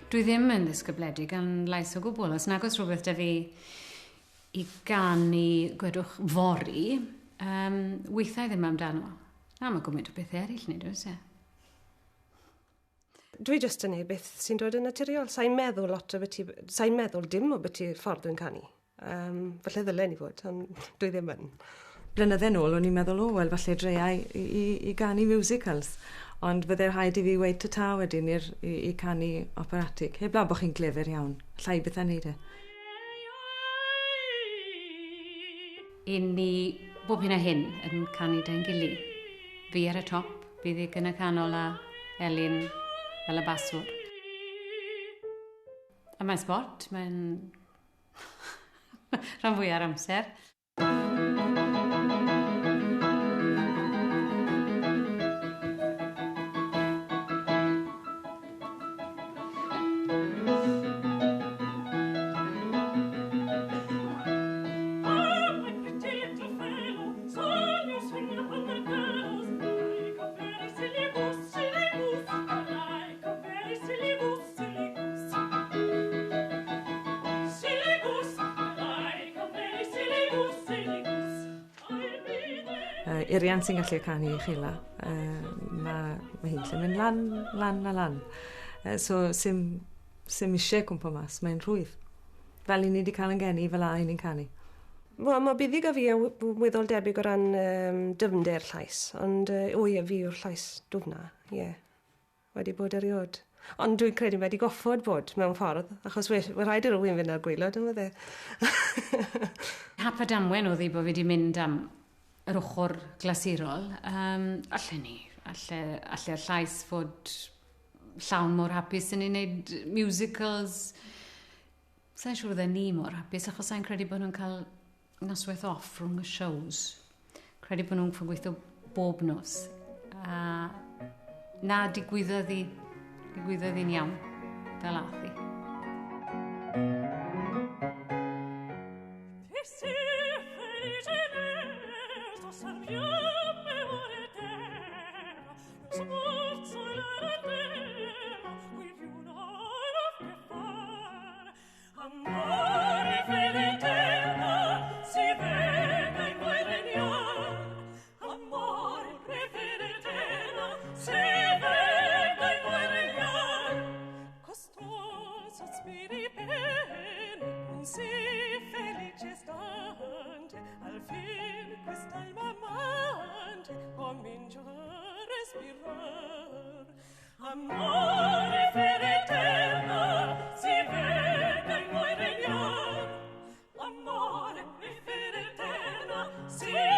Dwi ddim yn ddisgybledig yn lais o gwbl. Os nag oes rhywbeth da fi i ganu, gwedwch, fory, weithiau ddim amdano. Na, mae gymaint o bethau eraill wneud, oes e? Dwi jyst yn neud beth sy'n dod yn naturiol. Sa'n meddwl lot o beth. Sa'n meddwl dim o beth ffordd dwi'n canu. Falle ddylen i fod, ond dwi ddim yn. Blynydde nôl, o'n i'n meddwl, o, wel, falle dreiai i ganu musicals. Ond bydde rhaid i fi weud ta-ta wedyn i canu operatic. Heblaw bod chi'n glyfar iawn. Llai beth a neud e. I ni bob hyn a hyn yn canu da'n gilydd. Fi ar y top, Buddig yn y canol a Elin fel y baswr. A mae'n sport, mae'n rhan fwy ar amser. Irian sy'n gallu canu i chila. Mae hi'n gallu mynd lan, lan a lan. So, sim eisiau cwmpo mas, mae'n rhwydd. Fel i ni wedi cael yn geni, fel a i ni'n canu. Wel, mae Buddig a fi yn weddol debyg o ran dyfnder llais, ond o ie, fi yw'r llais dwfna, ie. Yeah. Wedi bod eriod. Ond dwi'n credu wedi goffod bod mewn ffordd, achos we rhaid i rywun fynd ar gwaelod, yn fydde. Hap a damwen oedd hi bod fi wedi mynd am yr ochr glasurol. Alle ni, alle'r llais fod llawn mor hapus yn ei wneud musicals. Sa'n siŵr oedden ni mor hapus, achos sa'n credu bod nhw'n cael noswaith off rhwng y shows. Credu bod nhw'n gweithio bob nos. A na, digwyddodd hi'n iawn, fel ath hi. Amore fede eterna si vega in voi regnar. Amore e fede eterna si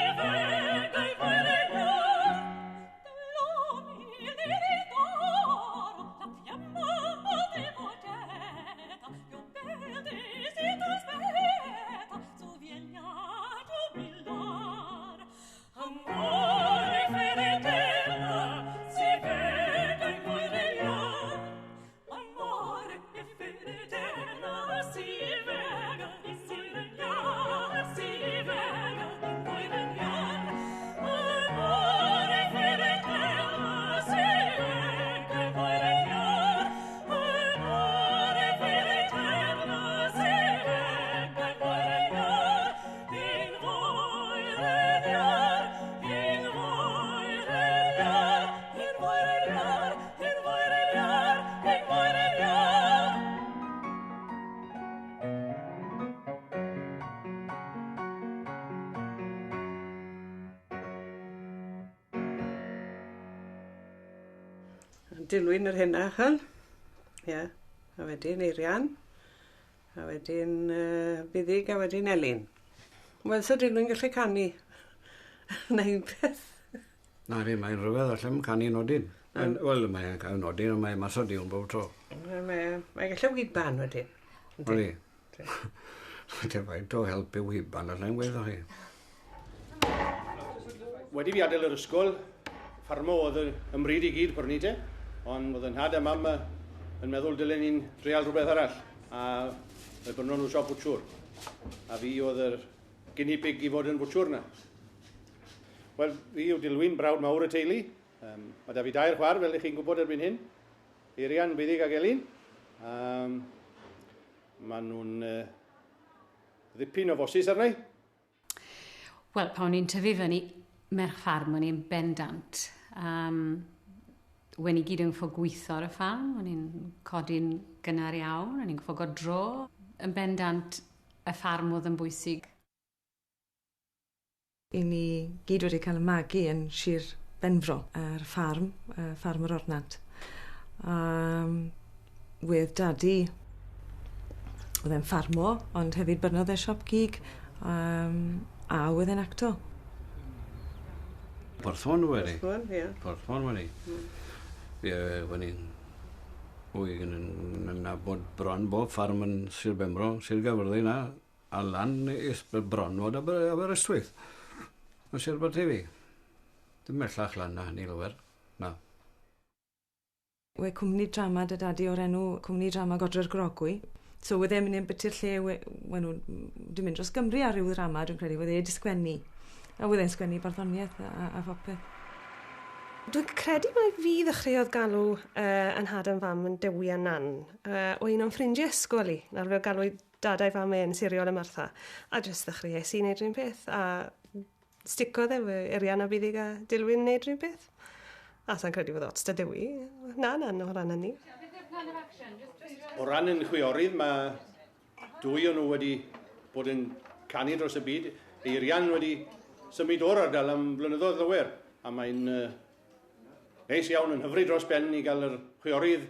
vega in voi regnar. Dall'umile d'oro la fiamma devoteta, più bel si trasmetta su viegna giubilar. Amore fede eterna si vega in voi regnar. Amore e fede eterna si vega in voi regnar, si vega in voi regnar. Amore fede eterna si vega in voi regnar. Amore fede eterna si vega in voi regnar. In voi regnar, in voi regnar, in voi regnar, in voi regnar, in voi regnar. Dilwyn yr henach yn. Ie. A wedyn Eirian. A wedyn Buddig a wedyn Elin. Wel, so Dilwyn gallu canu. Na un peth. Na fi, mae'n rhyfedd allan canu nodyn. Wel, mae'n cael nodyn, ond mae'n mas o diwn bob tro. Mae'n gallu wyban wedyn. Odi. Te faint o help yw wyban allan gweithio chi. Wedi fi adael yr ysgol, ffarmo oedd y ymryd i gyd pwrni te, ond oedd yn nhad a mam yn meddwl dylen ni'n dreial rhywbeth arall, a fe brynon nhw siop bwtsiwr. A fi oedd yr guinea pig i fod yn bwtsiwr na. Wel, fi yw Dilwyn, brawd mawr y teulu. Mae da fi dair chwaer, fel ych chi'n gwybod erbyn hyn. Eirian, Buddig ac Elin. Maen nhw'n ddipyn o fosis arna i. Wel, pan o'n i'n tyfu fyny, merch ffarm o'n i'n bendant. Wen i gyd yn ffo gweithio ar y ffarm, o'n i'n codi'n gynnar iawn, o'n i'n ffo godro. Yn bendant, y ffarm oedd yn bwysig. I ni gyd wedi cael y magu yn Sir Benfro ar ffarm, ffarm yr Ornant. Wedd dadi, oedd e'n ffarmo, ond hefyd brynodd e siop gig, a oedd e'n acto. Porthmon wedi. Porthmon, ie. Porthmon wedi. Ie, wedi Wy yn nabod bron bob ffarm yn Sir Benfro, Sir Gaerfyrddin a lan is bron fod Aberystwyth. Yn Sir Aberteifi. Dim mellach lan na hynny lawer. Na. We cwmni drama dy dadi o'r enw Cwmni Drama Godre'r Grogwy. So wedd e'n mynd i'r lle we nhw wedi mynd dros Gymru ar ryw ddrama, dwi'n credu, wedd e wedi sgwennu. A wedd e'n sgwennu barddoniaeth a phopeth. Dwi'n credu mai fi ddechreuodd galw yn nhad a'n fam yn Dewi a Nan. O un o'n ffrindiau ysgol i, yn arfer galw dad a'i fam e'n Siriol a Martha. A jyst ddechreuais i wneud rhywun peth. A sticodd e, Eirian a Buddig a Dilwyn wneud rhywun peth. A sa'n credu fod ots da Dewi. Na, na, o ran hynny. O ran yn chwiorydd, mae dwy o'n nhw wedi bod yn canu dros y byd. Eirian wedi symud o'r ardal am blynyddoedd lawer. A mae'n neis iawn yn hyfryd dros ben i gael yr chwiorydd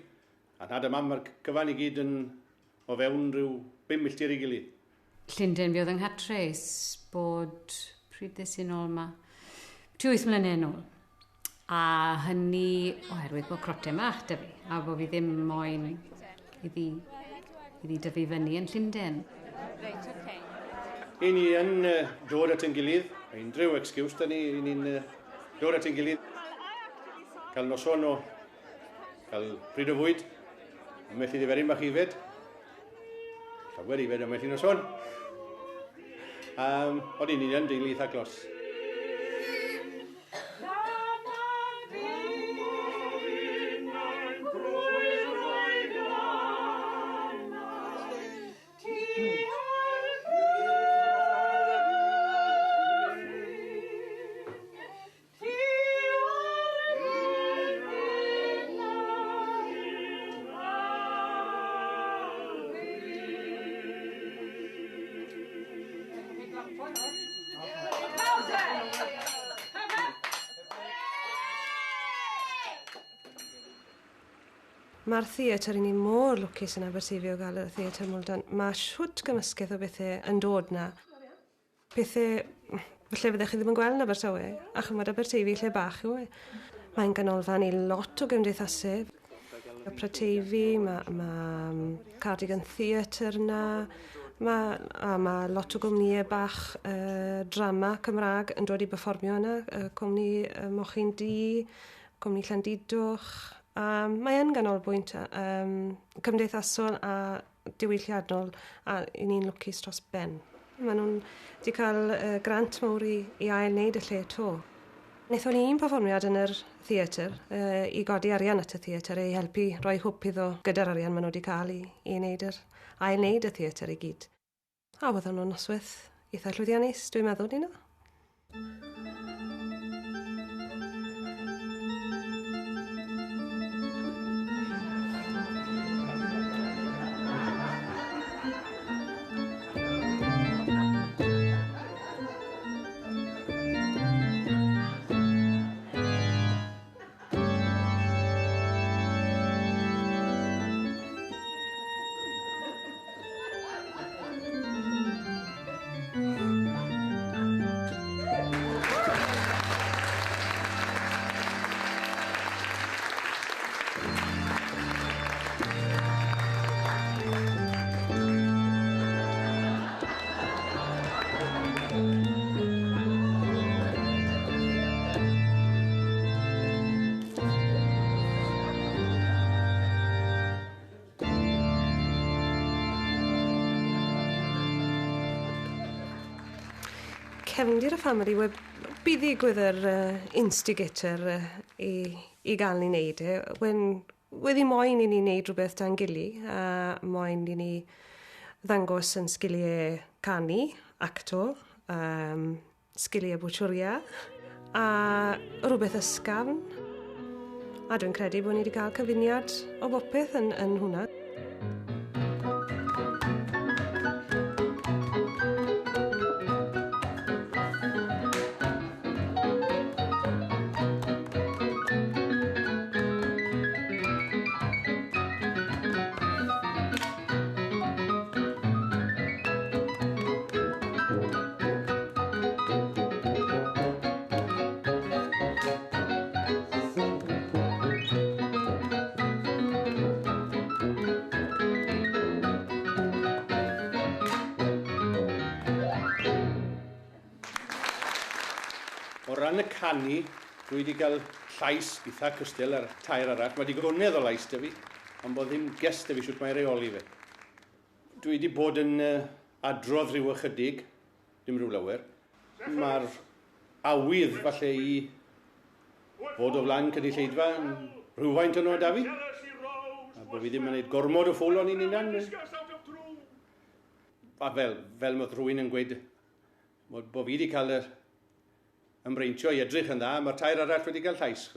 a nhad a mam a'r cyfan i gyd yn o fewn rhyw 5 milltir i gilydd. Llundain fi oedd yng Nghatres bod pryd ddes i nôl ma. 8 mlynedd nôl. A hynny oherwydd bod crotau mach 'da fi, a bod fi ddim moyn iddi dyfu fyny yn Llundain. Reit, okay. I ni yn dod at ein gilydd, unrhyw excuse da ni, i ni'n dod at ein gilydd. Cael noson o, cael pryd o fwyd, ambell i ddiferyn bach ifed. Llawer ifed ambell i noson. Ond i ni yn deulu eitha glos. Mae'r theatr, i ni mor lwcus yn Aberteifi o gael y theatr Mwldan. Mae shwt gymysgedd o bethau yn dod na. Pethau falle fyddech chi ddim yn gweld yn Abertawe, a chymod Aberteifi lle bach yw e. Mae'n ganolfan i lot o gymdeithasau. Opera Teifi, mae Cardigan Theatr na, mae lot o gwmnïau bach drama Cymraeg yn dod i berfformio yna. Cwmni Mochyn Du, Cwmni Llandidwch. Mae yn ganolbwynt cymdeithasol a diwylliannol a i ni'n lwcus dros ben. Maen nhw'n wedi cael grant mawr i ail wneud y lle to. Wnaethon ni un perfformiad yn yr theatr i godi arian at y theatr i helpu rhoi hwb iddo gyda'r arian maen nhw wedi cael i wneud yr ail wneud y theatr i gyd. A oedd nhw'n noswaith eitha llwyddiannus, dwi'n meddwl, Nina. Cefndir y family we Buddig oedd yr instigator i gael ni wneud e. Wen Wedi moyn i ni wneud rhywbeth da'n gili, a moyn i ni ddangos yn sgiliau canu, acto, sgiliau bwtshwria, a rhywbeth ysgafn. A dwi'n credu bod ni wedi cael cyfuniad o bopeth yn hwnna. O ran y canu, dwi wedi cael llais eitha cystal ar tair arall. Mae digonedd o lais 'da fi, ond bod ddim gest 'da fi shwt mae reoli fe. Dwi wedi bod yn adrodd rhyw ychydig, dim rhyw lawer. Mae'r awydd falle i fod o flaen cynulleidfa yn rhywfaint yno 'da fi. A bod fi ddim yn gwneud gormod o ffwl o'n i'n hunan. A fel mae rhywun yn gweud, bod fi wedi cael yr ymreintio i edrych yn dda, mae'r tair arall wedi cael llais.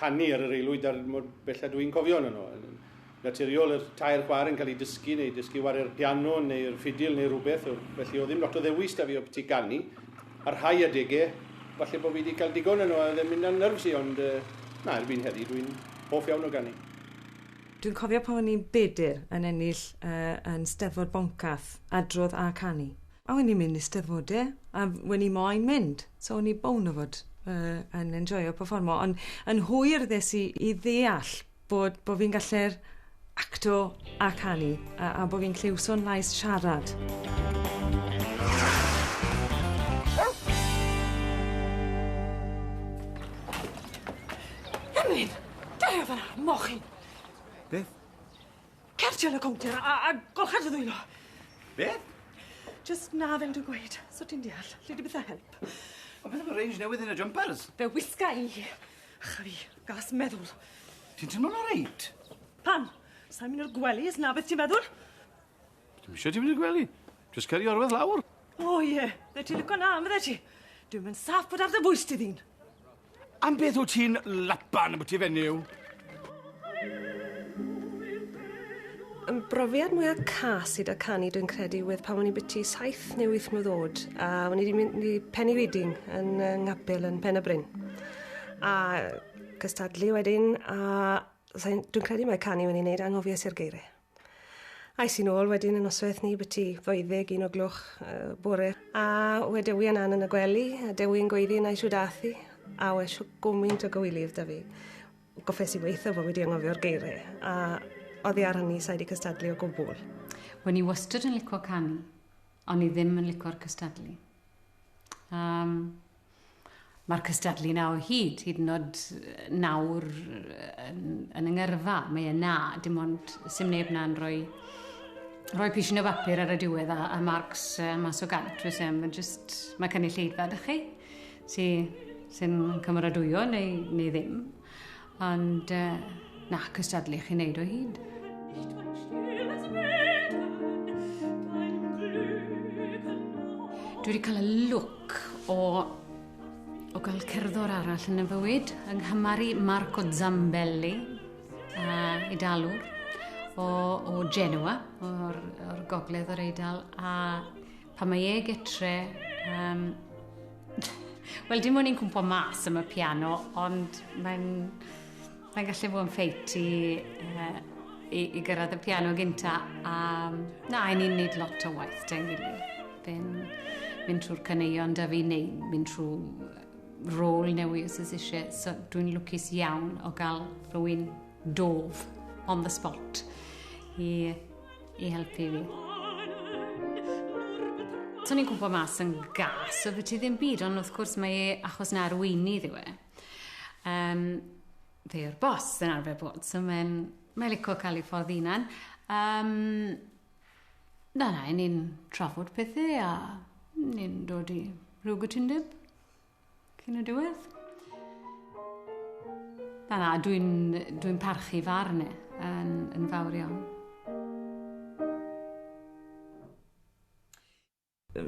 canu ar yr aelwyd ar mor belled dwi'n cofio yn nhw. Naturiol, yr tair chwaer yn cael ei dysgu, neu dysgu ware'r piano, neu'r ffidil, neu rhywbeth. Felly oedd ddim lot o ddewis da fi o byti ganu. Ar rhai adegau, falle bod fi wedi cael digon yno a ddim mynd â'n nerves i, ond na, erbyn heddi, dwi'n hoff iawn o ganu. Dwi'n cofio pan o'n i'n bedyr yn ennill yn Steddfod Boncath, adrodd a canu. A o'n i'n mynd i Steddfodau, a o'n i moyn mynd, so o'n i bown o fod yn enjoyo performo. Ond yn hwyr ddes i i ddeall bod fi'n gallu'r acto a canu, a bod fi'n clywso'n lais siarad. Emlyn, dario fan'na, mochyn. Beth? Cer ti yn y cownter a golcha dy ddwylo. Beth? Just na fel dwi'n gweud, so ti'n deall, lle di beth o help. O, beth am y range newydd yn y jumpers? Fe wisga i. Ach, fi, gas meddwl. Ti'n teimlo'n oreit? Pam? Sa'n mynd o'r gwely, os na beth ti'n meddwl? Dwi'm eisiau ti mynd i'r gwely. Jyst cer i orwedd lawr. O ie, dde ti'n licio na, fydde ti? Dwi'm yn saff bod ar dy bwys ti ddyn. Am beth wyt ti'n lapan am ti fenyw? Yn brofiad mwyaf cas i da canu dwi'n credu wedd pan o'n i biti 7 neu 8 mlwydd oed a o'n i wedi mynd i Penny Reading yn Nghapel yn Pen y Bryn. A cystadlu wedyn a dwi'n credu mai canu o'n i'n neud anghofies i'r geiriau. Ais i nôl wedyn y noswaith ni biti 12, 1 o gloch bore. A we Dewi yn an yn y gwely, a Dewi yn gweiddi na i siwd ath i, a we siw gwmynt o gywilydd da fi. Goffes i weithio bod wedi anghofio'r geiriau, a oddi ar hynny sa'i wedi cystadlu o gwbl. Wen i wastad yn licio canu, ond i ddim yn licio'r cystadlu. Mae'r cystadlu na o hyd, hyd yn oed nawr yn yngyrfa. Mae e na, dim ond sim neb na'n rhoi pishin o bapur ar y diwedd a marcs mas o 100. Mae just, mae cynulleidfa ydych chi, sy'n cymeradwyo neu ddim. Ond na, cystadlu chi'n neud o hyd. Dwi wedi cael y lwc o gael cerddor arall yn y fywyd, yng Nghymaru Marco Zambelli, Eidalwr, o Genoa, o'r gogledd o'r Eidal, a pan mae e gytre, wel, dim ond i'n cwmpo mas am y piano, ond mae'n gallu bod yn ffeit i gyrraedd y piano gynta. A na, i ni'n neud lot o waith, da'n gilydd. Fe'n mynd trwy'r caneuon da fi, neu mynd trwy rôl newydd os oes eisiau. So dwi'n lwcus iawn o gael rhywun dof on the spot i helpu fi. So ni'n cwmpo mas yn gas, o fe ti ddim byd, ond wrth gwrs mae e achos na arweinydd yw e. Fe yw'r boss yn arfer bod, so mae'n licio cael ei ffordd hunan. Na, ni'n trafod pethau a ni'n dod i rhyw gytundeb cyn y diwedd. Na, dwi'n parchu farn e yn fawr iawn.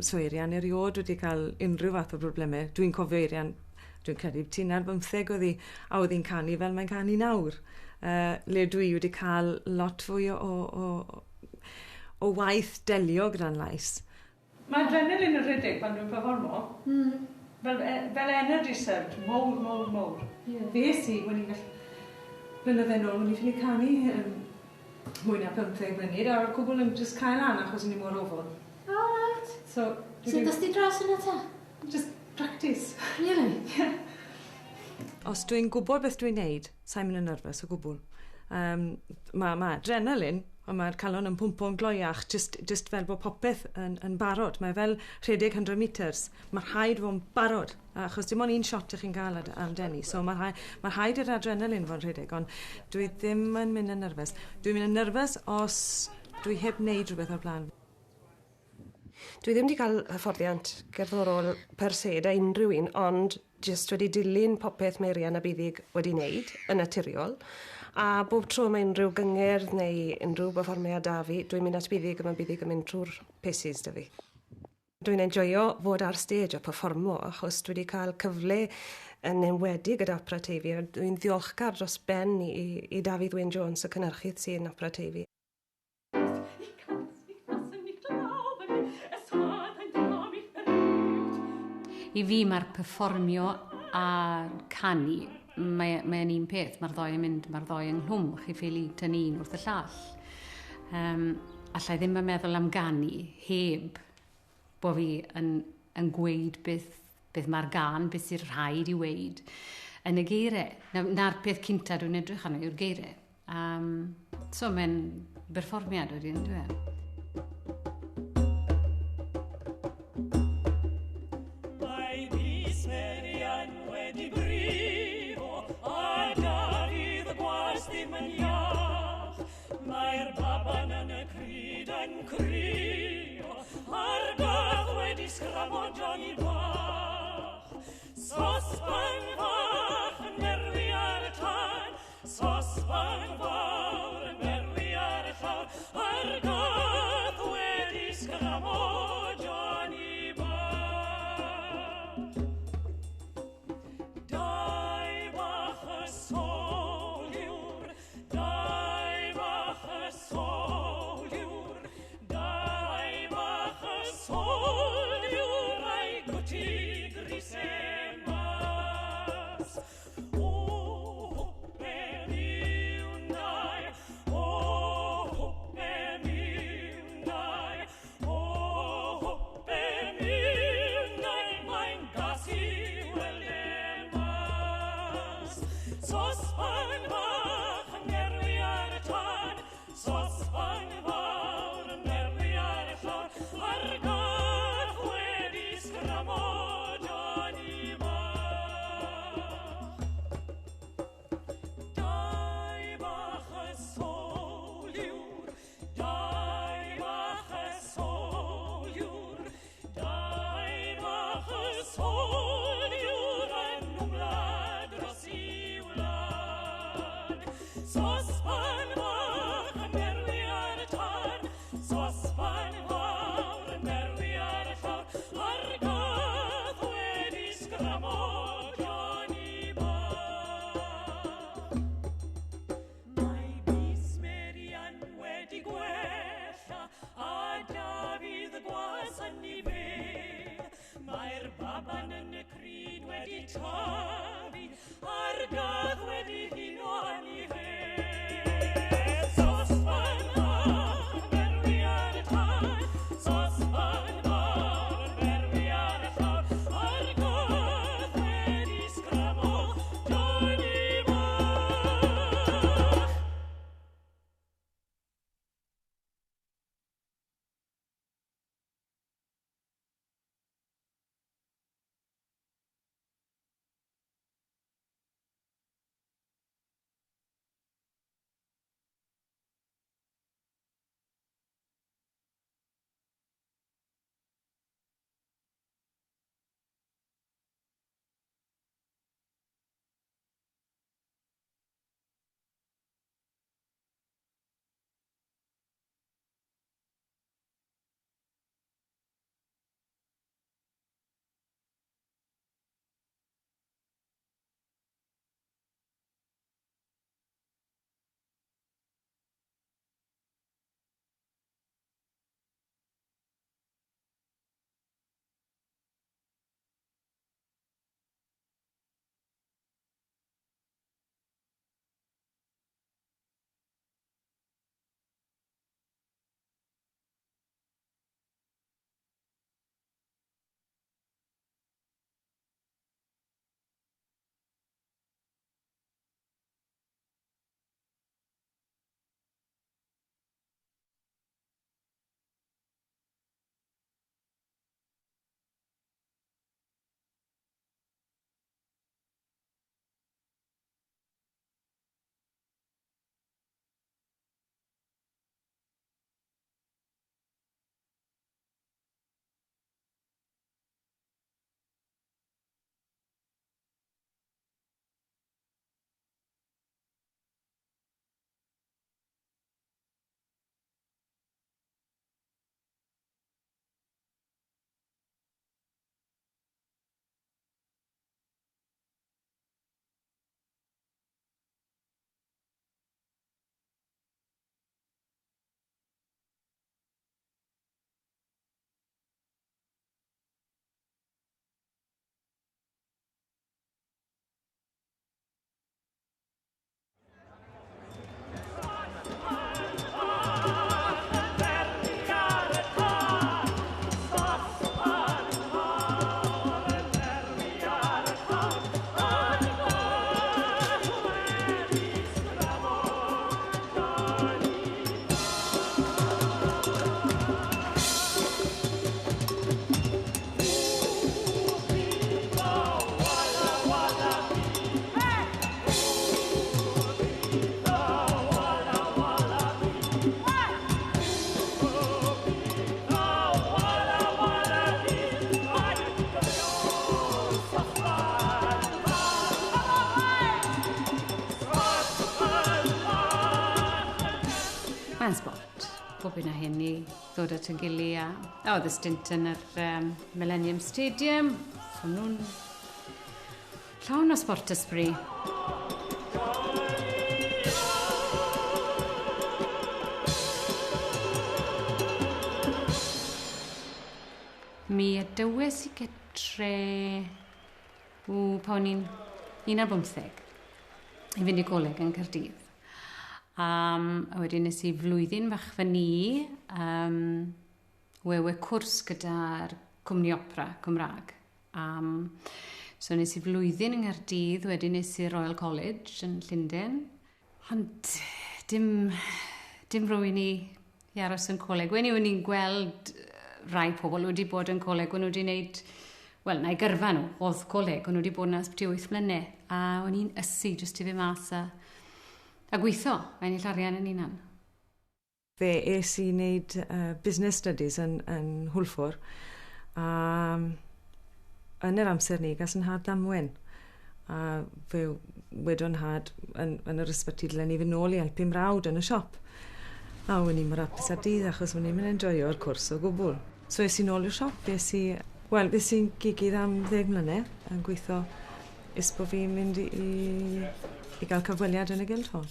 So Eirian erioed wedi cael unrhyw fath o broblemau. Dwi'n cofio Eirian, dwi'n credu ti'n ar 15 oedd hi, a oedd hi'n canu fel mae'n canu nawr. Le dwi wedi cael lot fwy o waith delio gyda'n lais. Mae adrenalin yn rhedeg pan dwi'n performo. Fel energy surge, mowr, mowr, mowr. Yeah. Fe si, when i'n blynydde nôl, when i'n ffili canu mwy na 15 munud, a'r cwbl yn just cael an achos o'n i mor ofon. Oh, right. So dos di dros yna ta? Just practice. Really? Yeah. Os dwi'n gwybod beth dwi'n neud, sa'n mynd yn nervous o gwbl. Mae adrenalin, ond mae'r calon yn pwmpo'n gloiach, just fel bod popeth yn barod. Mae fel rhedeg 100 metres. Mae rhaid fod yn barod, achos dim ond un shot ych chi'n cael amdani. So mae rhaid i'r adrenalin fod yn rhedeg, ond dwi ddim yn mynd yn nervous. Dwi'n mynd yn nervous os dwi heb wneud rhywbeth o'r blaen. Dwi ddim wedi cael hyfforddiant gerddorol per se da unrhyw un, ond jyst wedi dilyn popeth mae Eirian a Buddig wedi wneud yn naturiol. A bob tro mae unrhyw gyngerdd neu unrhyw berfformiad da fi, dwi'n mynd at Buddig a mae Buddig yn mynd trwy'r pieces da fi. Dwi'n enjoyo fod ar stage a performo achos dwi wedi cael cyfle Yn enwedig gyda Opera Teifi, a dwi'n ddiolchgar dros ben i Dafydd Wyn Jones, y cynhyrchydd sy'n Opera Teifi. I fi mae'r perfformio a canu, mae'n un peth, mae'r ddoi yn mynd, mae'r ddoi ynghlwm, chi ffili tynnu un wrth y llall. Allai ddim yn meddwl am ganu heb bo fi yn gweud beth mae'r gân, beth sy'n rhaid i weud yn y geiriau. Na'r peth cynta dwi'n edrych arno yw'r geiriau. So mae'n berfformiad wedyn, dwi e? Mae Bys wedi brifo a Dafydd y gwas ddim yn iach. Mae'r baban yn y cryd yn crio a'r gath wedi sgramo Johnny bach. Sosban fach yn merwi ar y tân, sosban fawr yn merwi ar y llawr, a'r gath wedi sgramo Johnny bach. Dau bach y soliwr, dau bach y soliwr, dau bach y soliwr a'i gwti grisau mas. O hwpen i'w nai, o hwpen i'w nai, o hwpen i'w nai, mae'n gas i weld e mas. Sosban fach yn merwi ar y tân, sosban fawr yn merwi ar y llawr, a'r gath wedi sgramo Johnny bach. Dau bach y soliwr, dau bach y soliwr, dau bach y soliwr yn wmla dros i wlad. Mae'n sport. Bob un a hyn i ddod at yn gili a... Oedd y stint yn yr Millennium Stadium. So nhw'n llawn o sport ysbri. Mi adywes i gytre pan o'n i'n 15 i fynd i goleg yn Caerdydd. A wedyn nes i flwyddyn fach fyny, we cwrs gyda'r cwmni opera Cymraeg. So nes i flwyddyn yng Nghaerdydd, wedyn nes i Royal College yn Llundain. Ond dim rhywun i aros yn coleg. Wedyn o'n i'n gweld rai pobl wedi bod yn coleg, o'n nhw wedi wneud, wel, na'i gyrfa nhw, oedd coleg, o'n nhw wedi bod yna ers 8 mlynedd. A o'n i'n ysu jyst i fi mas a gweithio, a ennill arian yn hunan. Fe es i wneud business studies yn Hwlffordd. A yn yr amser ni, gas yn nhad ddamwen. A fe wedo'n nhad yn yr ysbyty dylen ni fynd nôl i helpu mrawd yn y siop. A o'n i'n mor hapus ar dydd achos o'n i'n mynd enjoyo'r cwrs o gwbl. So es i nôl i'r siop, es i'n gigydd am 10 mlynedd yn gweithio is bod fi'n mynd i gael cyfweliad yn y Guildhall.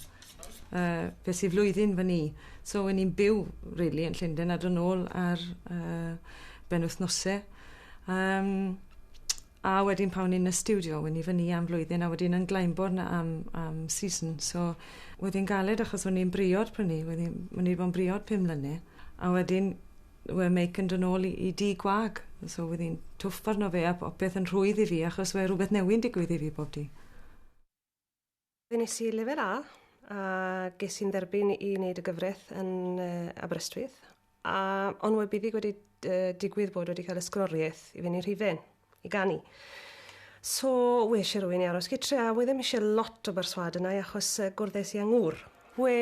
Fues i flwyddyn fyny. So o'n i'n byw, really, yn Llundain a dod nôl ar benwythnosau. A wedyn pan o'n i'n y studio, o'n i fyny am flwyddyn a wedyn yn Glyndebourne am season. So wedyn galed achos o'n i'n briod pryd ni, o'n i'n bod yn briod 5 mlynedd. A wedyn we Meic yn dod nôl i dŷ gwag. So wedyn twff arno fe a popeth yn rhwydd i fi achos we rhywbeth newydd digwydd i fi bob dydd. Fe nes i lefel A a ges i'n dderbyn i wneud y gyfraith yn Aberystwyth. A ond we Buddig wedi digwydd bod wedi cael ysgoloriaeth i fynd i Rhufain, i ganu. So we eisiau rhywun i aros gytre a we ddim eisiau lot o berswâd yna achos gwrddes i yng ngŵr. We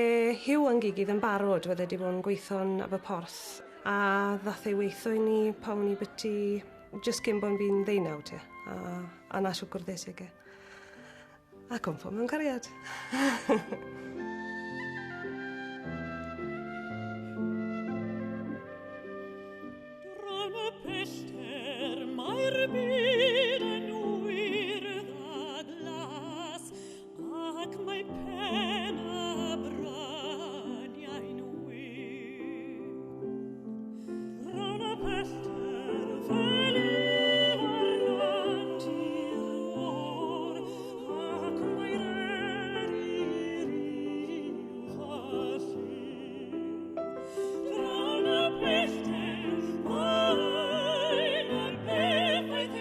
Hugh yn gigydd yn barod, wedd wedi bod yn gweithio'n Aberporth a ddath ei weithio i ni pan o'n i byti jyst cyn bod fi'n 19 te. A na siw gwrddes i ge. A cwmpo mewn cariad. Drom y pellter mae'r byd yn wyrdd a glas, ac mae pen a bryniau'n wir. Drom y pellter fel efo'r llant i'r môr, ac mae'r eryr i'w cholli. Drom y pellter mae'n y beth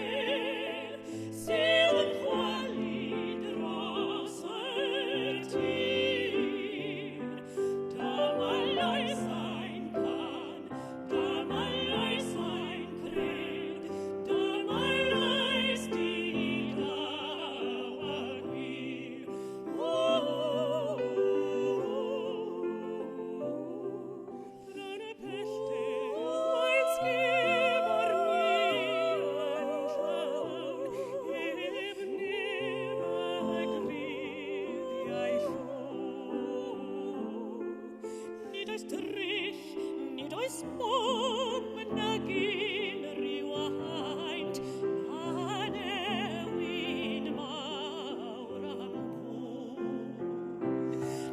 sydd yn chwalu dros y tir. Dyma lais ein cân, dyma lais ein cred, dyma lais didaw a gwir. Dron y pellter mae'n sgub o'r wir yn llawn, heb neb a gruddiau ffôn. Nid oes dryll, nid oes bom nag unrhyw haint, na newyn mawr am ddŵr.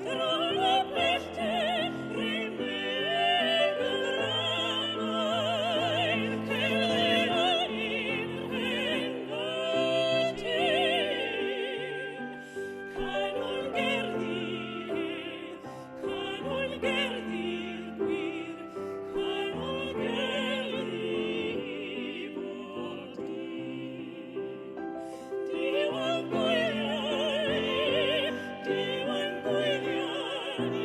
Dron y pellter rhywun gyfrannau, cerdded yn un rheng tyn. Canol gerddi, canol gerddi'r gwir, canol gerddi bob dydd. Duw a'n gwyliau ni, Duw a'n gwyliau ni,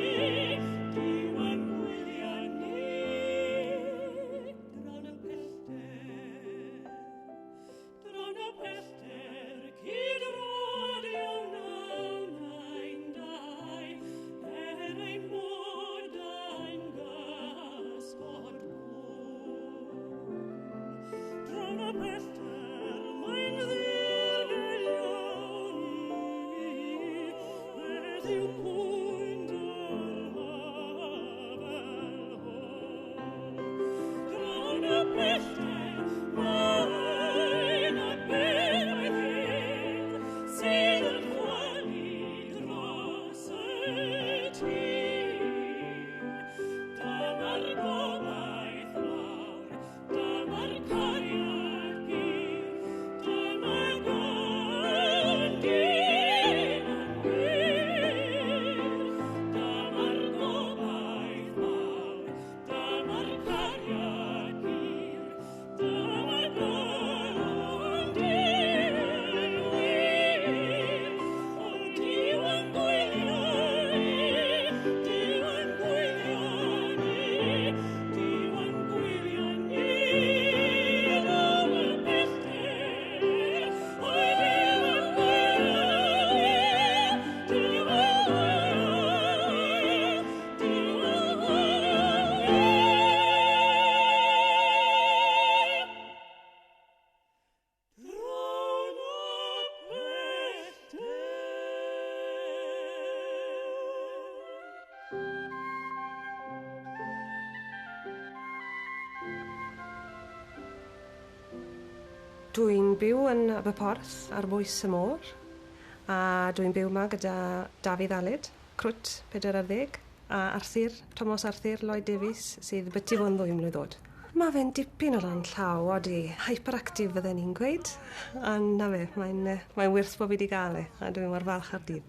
Duw a'n gwyliau ni. Dron y pellter, cyd-rodio 992, er ein bod ein gysgod gwyn. Dron y pellter, mae'n ddirgel iawn i mi, beth yw pwynt yr haf ti. Dyma'r gobaith mawr, dyma'r cariad pur, dyma'r gwendin yn wir. Dyma'r gobaith mawr, dyma'r cariad pur, dyma'r gwendin yn wir. O, Duw yn gwylio ni, Duw yn gwylio ni, Duw yn gwylio ni draw y pellter. O, Duw yn gwylio ni, Duw yn gwylio ni, Duw yn gwylio ni. Draw y pellter. Dwi'n byw yn Aberporth ar bwys y môr a dwi'n byw yma gyda Dafydd Aled, Crwt 40, a Arthur, Thomas Arthur Lloyd Davies, sydd byti fo'n 2 mlwydd oed. Mae fe'n dipyn o lan llaw, odi, hyperactive fydden ni'n gweud, a na fe, mae'n wyrth bod fi wedi gael e, a dwi'n mor falch ar dydd.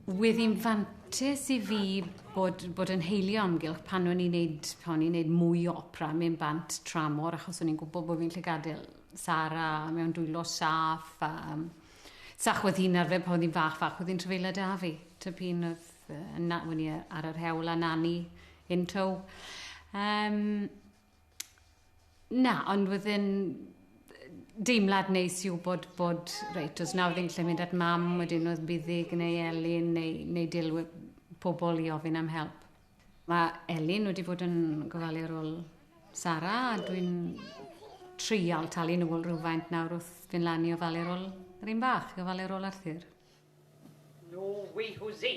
Wedd hi'n fantes i fi bod yn heilio amgylch pan o'n i'n neud mwy o opera mewn bant tramor, achos o'n i'n gwybod bod fi'n lle gadael Sara mewn dwylo saff. A, sach oedd hi'n arfer pan oedd hi'n fach fach, oedd hi'n trefeilio da fi. Tipyn oedd yna, o'n i ar yr hewl a nani in tow. Na, ond oedd yn deimlad neis i wybod bod, reit, os na oedd hi'n lle mynd at mam, wedyn oedd Buddig neu Elin neu Dilw pobl i ofyn am help. Mae Elin wedi bod yn gofalu ar ôl Sara, a dwi'n trial talu nôl rhywfaint nawr wrth fynd lan i ofalu ar ôl yr un bach, i ofalu ar ôl Arthur. No way, Jose.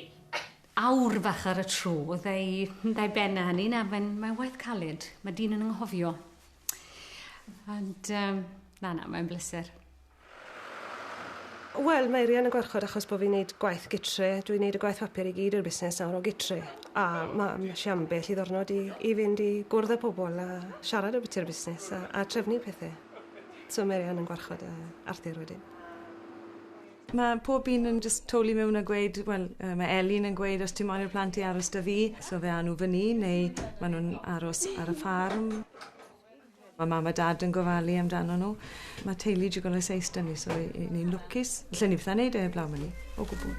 Awr fach ar y tro, ddau ben a hynny, na, mae'n waith caled. Mae dyn yn anghofio. Ond, na, mae'n bleser. Wel, mae Eirian yn gwarchod achos bod fi'n neud gwaith gytre. Dwi'n neud y gwaith papur i gyd o'r busnes nawr o gytre. A mae siambell i ddornod i fynd i gwrdd â pobl a siarad ambiti'r busnes a trefnu pethau. So mae Eirian yn gwarchod Arthur wedyn. Mae pob un yn just toli mewn a gweud, wel, mae Elin yn gweud os ti'n moyn i'r plant i aros da fi, so fe â nhw fyny, neu maen nhw'n aros ar y ffarm. Mae mam a dad yn gofalu amdano nhw. Mae teulu jigolau seis da ni, so ni'n lwcus. Allen ni byth â neud e heblaw am hynny, o gwbl.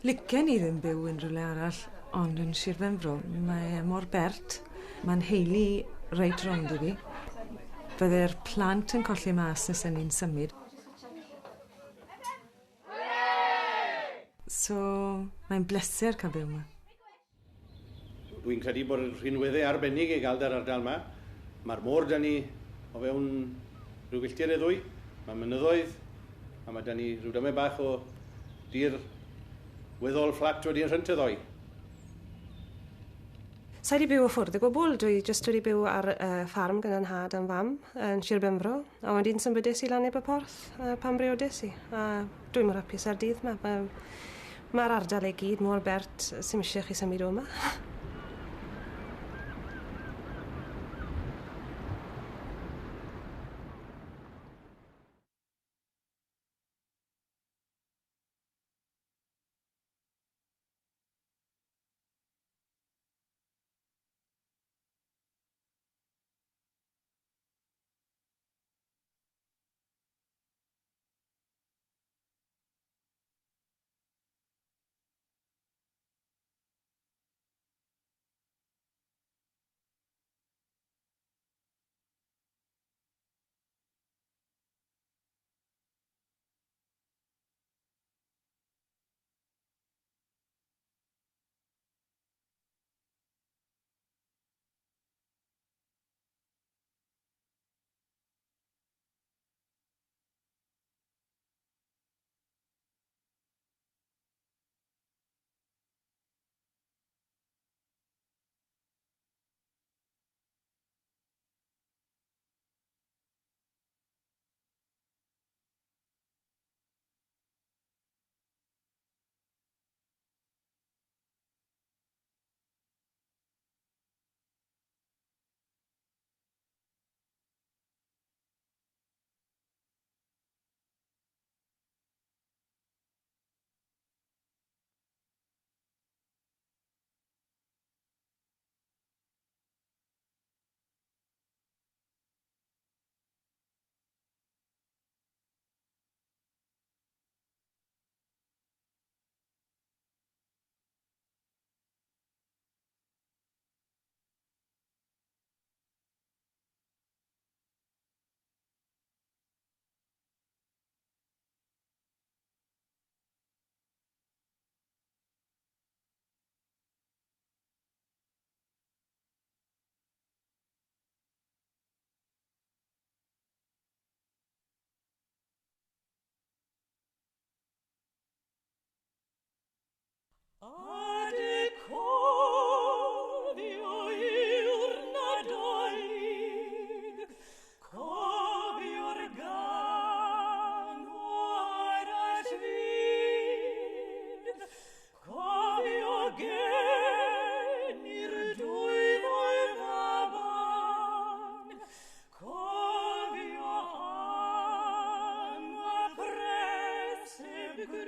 Licen i ddim byw yn rhywle arall, ond yn Sir Benfro, mae e mor bert. Mae'n heili reit rownd i fi. Fydde'r plant yn colli mas nes ni'n symud. So, mae'n bleser cael byw yma. Dwi'n credu bod rhinweddau arbennig i gael da'r ardal yma. Mae'r môr da ni o fewn rhyw filltir neu ddwy, mae mynyddoedd, a mae da ni rhyw dymau bach o dir weddol fflat wedi'n rhynt y ddoi. Sa i wedi byw o ffwrdd o gwbl, dwi jyst wedi byw ar ffarm gyda'n nhad a'n fam yn Sir Benfro, a wedyn symudais i lan i Aberporth pan briodes i, a dwi'n mor hapus ar dydd yma. Mae'r ardal i gyd mor bert sy'm eisiau chi symud o yma.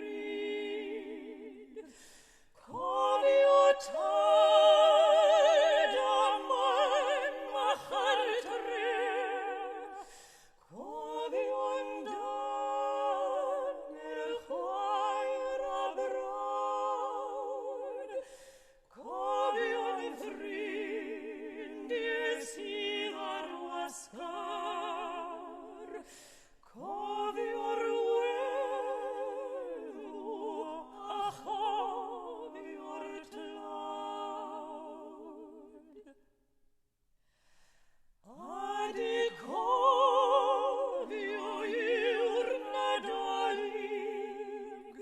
bryd. Cofio tad a mam a chartre, cofio'n dan yr chwaer a brawd, cofio'n ffrindiau sydd ar wasgar, cofio'r weddw a chofio'r tlawd. A di cofio yw'r Nadolig,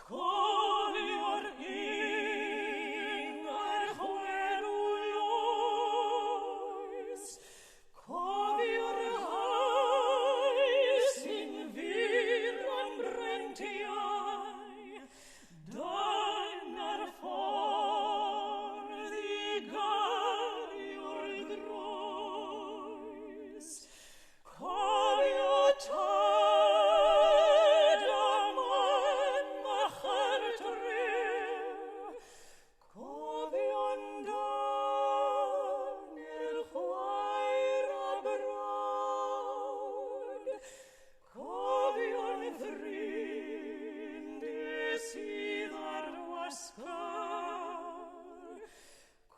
cofio'r un a'r chwerw loes, cofio'r rhai sy'n fyr am brentiau, dyna'r ffordd i gario'r groes. Cofio tad a mam a chartre, cofio'n dan i'r chwaer a brawd, cofio'n ffrindiau sydd ar wasgar,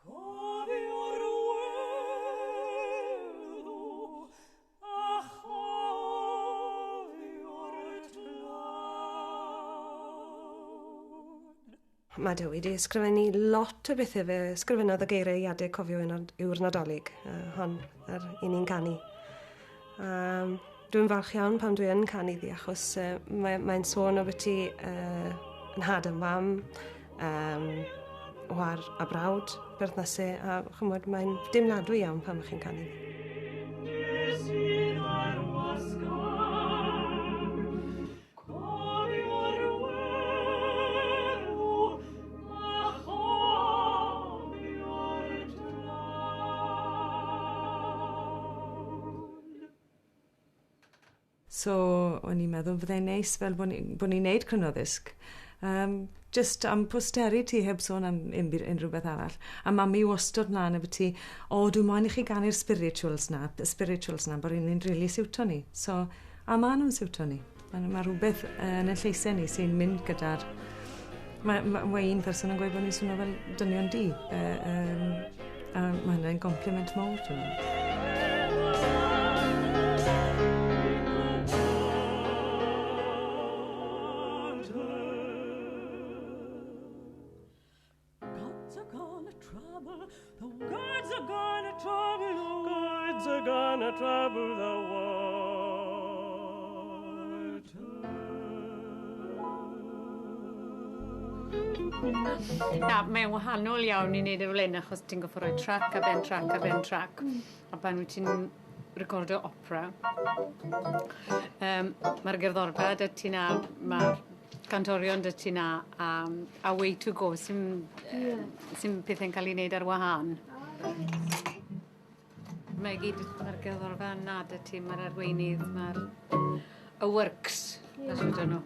cofio'r weddw a chofio'r tlawd. Mae Dewi wedi ysgrifennu lot o bethau fe. Ysgrifennodd y geiriau i adeg cofio yw'r Nadolig, hon, yr un ni'n canu. Dwi'n falch iawn pan dwi yn canu ddi, achos mae'n sôn o byti yn had yn fam, war a brawd, berthnasau, a chymod, mae'n deimladwy iawn pan chi'n canu ddi. Sydd ar wasgar, cofio'r weddw a chofio'r tlawd. So, o'n i'n meddwl fyddai'n neis fel bod ni'n neud crynoddisg. Just am posteri ti heb sôn am unrhyw beth arall. A mami wastad mlaen efo ti, o, dwi'n moyn i chi ganu'r spirituals na, y spirituals na, bod ni'n rili siwto ni. So, a ma' nhw'n siwto ni. Mae rhywbeth yn y lleisau ni sy'n mynd gyda'r... Mae un person yn gweud bod ni'n swnio fel dynion du. A mae hynny'n compliment mawr, dwi'n meddwl. Gods are gonna trouble, the gods are gonna trouble, the gods are gonna trouble the water. Na, mae'n wahanol iawn i wneud e fel hyn, achos ti'n gorfod rhoi track a ben track a ben track. A pan wyt ti'n recordo opera, mae'r gerddorfa 'da ti 'na, mae'r cantorion 'da ti 'na, a way to go, sy'n pethau'n cael ei wneud ar wahân. Mae gyd, mae'r gerddorfa yna 'da ti, mae'r arweinydd, mae'r y works, as ydyn nhw.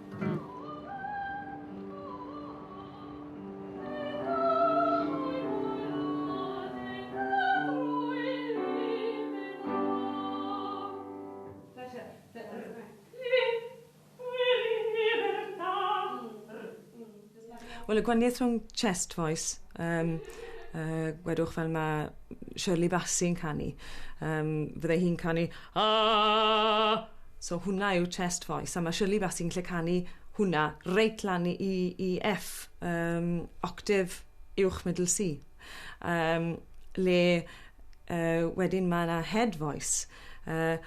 Wel, y gwahaniaeth rhwng chest voice, gwedwch fel mae Shirley Bassey'n canu, fydde hi'n canu a, so hwnna yw chest voice, a mae Shirley Bassey'n gallu canu hwnna reit lan i F, octave uwch middle C. Le wedyn mae yna head voice, a,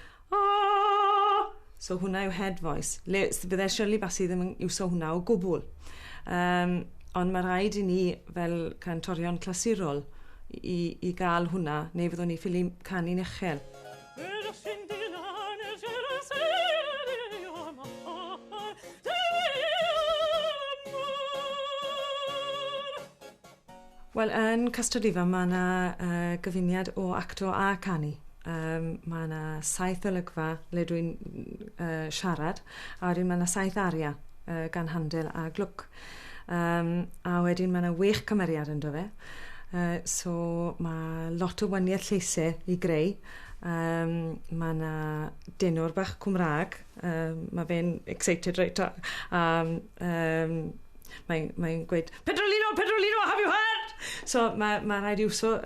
so hwnna yw head voice. Le bydde Shirley Bassey ddim yn iwso hwnna o gwbl. Ond mae rhaid i ni fel cantorion clasurol i gael hwnna, neu fyddwn ni ffili canu'n uchel. Wel, yn Castell Ddifa mae yna gyfuniad o acto a canu. Mae yna 7 olygfa le dwi'n siarad, a wedyn mae yna 7 aria. gan Handel a Gluck. A wedyn mae yna 6 cymeriad ynddo fe. So mae lot o waniaeth lleisau i greu. Mae yna denor bach Cymraeg. Mae fe'n excited reit. Mae'n gweud, "Pedrolino, Pedrolino, have you heard?" So mae rhaid i wso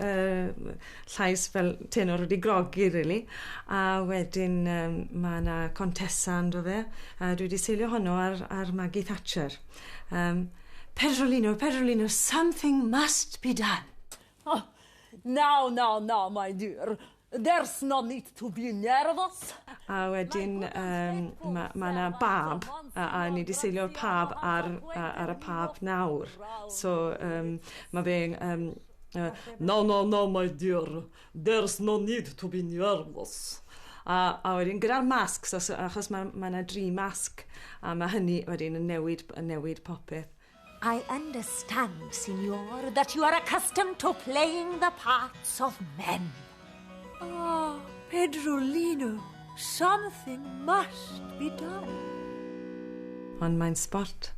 llais fel tenor wedi grogi, really. A wedyn mae yna Contessa ynddo fe. Dwi wedi seilio honno ar Maggie Thatcher. "Pedrolino, Pedrolino, something must be done." Oh, now, now, now, my dear. There's no need to be nervous. A wedyn mae yna bab, a ni wedi seilio'r pab ar y pab nawr. So mae fe'n "No, no, no, my dear, there's no need to be nervous." A wedyn gyda'r masks, achos mae yna dri masg, a mae hynny wedyn yn newid popeth. I understand, signor, that you are accustomed to playing the parts of men. Ah, Pedrolino, something must be done. Ond mae'n sport.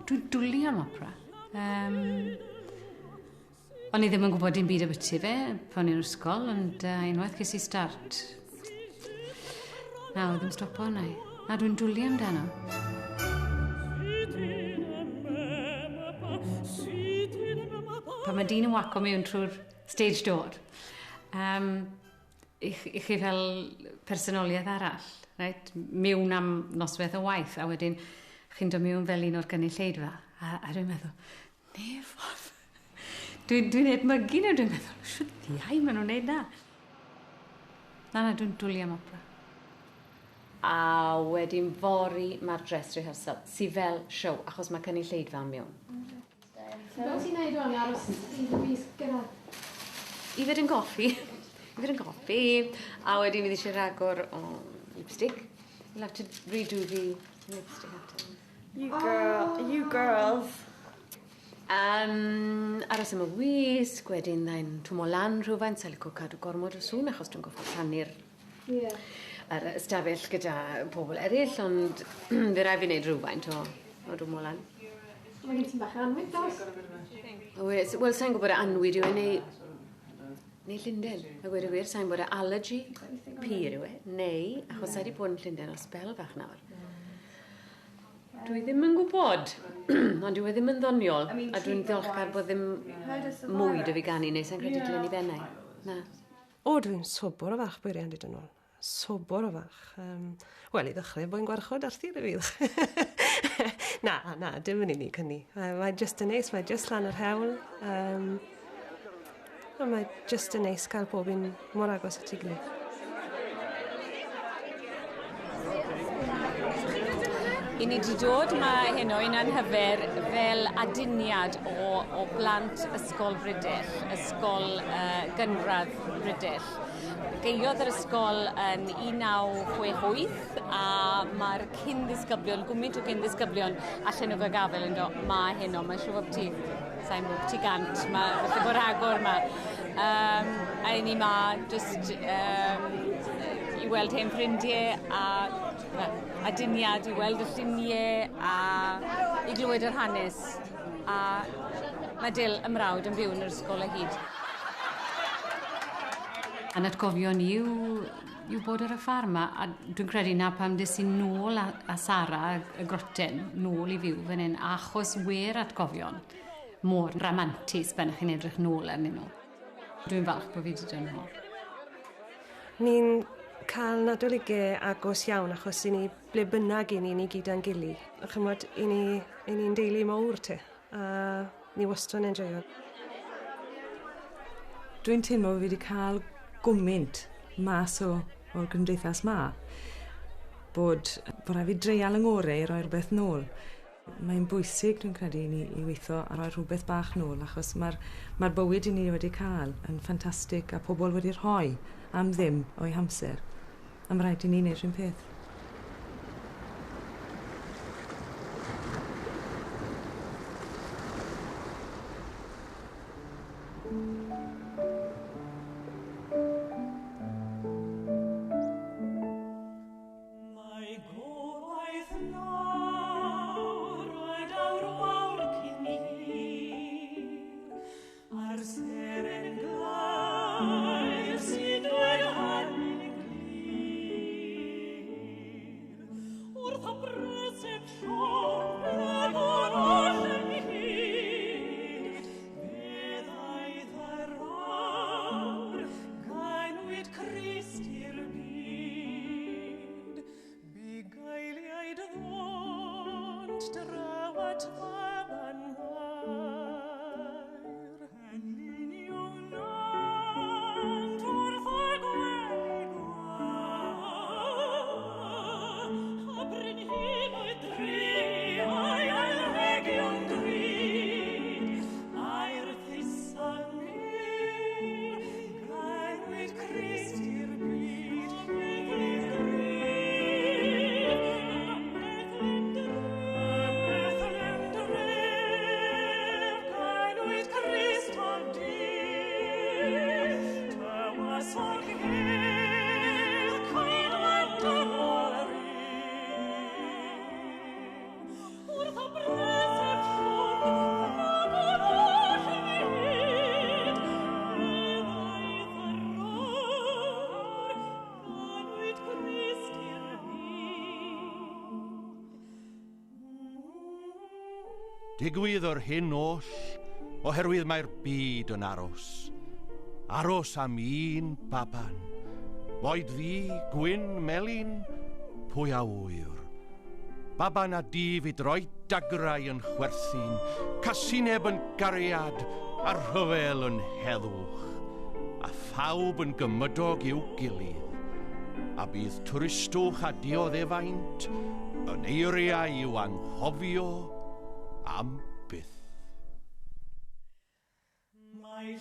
Dwi'n dwlu am opera. O'n i ddim yn gwybod dim byd ambyti fe pan o'n i'n ysgol, ond unwaith ges i start. Na, ddim stopo yna. Na, dwi'n dwlu amdano. Pan mae dyn yn waco mewn trwy'r stage door, i chi fel personoliaeth arall, right? Mewn am noswaith o waith, a wedyn chi'n dod mewn fel un o'r gynulleidfa. A dwi'n meddwl, ne ffordd. Dwi'n edmygu nhw, dwi'n meddwl, shwt ddiau maen nhw'n neud na. Na, na, dwi'n dwlu am opera. A wedyn fory mae'r dress rehearsal, sydd fel show, achos mae cynulleidfa mewn. Fel ti'n neud o'n aros i dy fus gyrraedd? I fod yn goffi. I fod yn goffi. A wedyn fydd eisiau rhagor o lipstick. You'll have to redo the lipstick after. You girl, you girls. Aros am y wisg, wedyn ddai'n twmo lan rhywfaint, sa'n licio cadw gormod o sŵn, achos dwi'n goffo rhannu'r yr ystafell gyda pobl eraill, ond fe rai fi wneud rhywfaint o dwmo lan. Mae gen ti'n bach o anwyd, dos? Wel, sa'n gwybod anwyd yw e, neu Llundain. A gweud y gwir, sa'n gwybod allergy pur yw e, neu, achos sa'i wedi bod yn Llundain o sbel fach nawr. Dwi ddim yn gwybod, ond dwi e ddim yn ddoniol, a dwi'n ddiolchgar bod ddim mwy 'da fi ganu, neu sa'n credu dylen i bennau. Na. O, dwi'n sobor o falch bod Eirian 'di dod nôl. Sobor o falch. Wel, i ddechrau, boi'n gwarchod Arthur i fi. Na, na, dim yn unig hynny. Mae just yn neis, mae just lan yr hewl. Mae just yn neis cael pob un mor agos at ei gilydd. I ni wedi dod yma heno i'n anhyfer fel aduniad o blant Ysgol Rhydell, ysgol gynradd Rhydell. Gaeodd yr ysgol yn 1968 a mae'r cyn-ddisgyblion, gwmynt o cyn-ddisgyblion allan nhw gael gafel ynddo ma heno. Mae'n siŵr bod ti, sa'n bod ti 100, mae falle bod rhagor yma. A i ni ma just i weld hen ffrindiau a, well, aduniad i weld y lluniau a i glywed yr hanes. A mae Dil y mrawd yn byw yn yr ysgol o hyd. A'n atgofion yw bod ar y ffarm a dwi'n credu na pam des i nôl a Sara, y groten, nôl i fyw fan hyn, achos wir atgofion mor ramantus pan ych chi'n edrych nôl arnyn nhw. Dwi'n falch bod fi wedi dod nôl. Ni'n cael nadoligau agos iawn achos i ni ble bynnag i ni, ni gyd â'n gili. A chymod, i ni'n deulu mawr te. A ni wastad yn enjoyo. Dwi'n teimlo fi wedi cael gwmynt mas o'r gymdeithas ma. Bod rhaid fi dreial yng ngorau i roi rhywbeth nôl. Mae'n bwysig, dwi'n credu, i ni i weithio a rhoi rhywbeth bach nôl, achos mae'r bywyd i ni wedi cael yn ffantastig a pobl wedi rhoi am ddim o'i hamser. A mae rhaid i ni wneud rhywun peth. Digwydd yr hyn oll, oherwydd mae'r byd yn aros. Aros am un baban. Boed ddu, gwyn, melyn, pwy a ŵyr. Baban a dif i droi dagrau yn chwerthin, casineb yn gariad, a rhyfel yn heddwch, a phawb yn gymydog i'w gilydd. A bydd twristwch a dioddefaint yn eiriau i'w anghofio am byth. Mae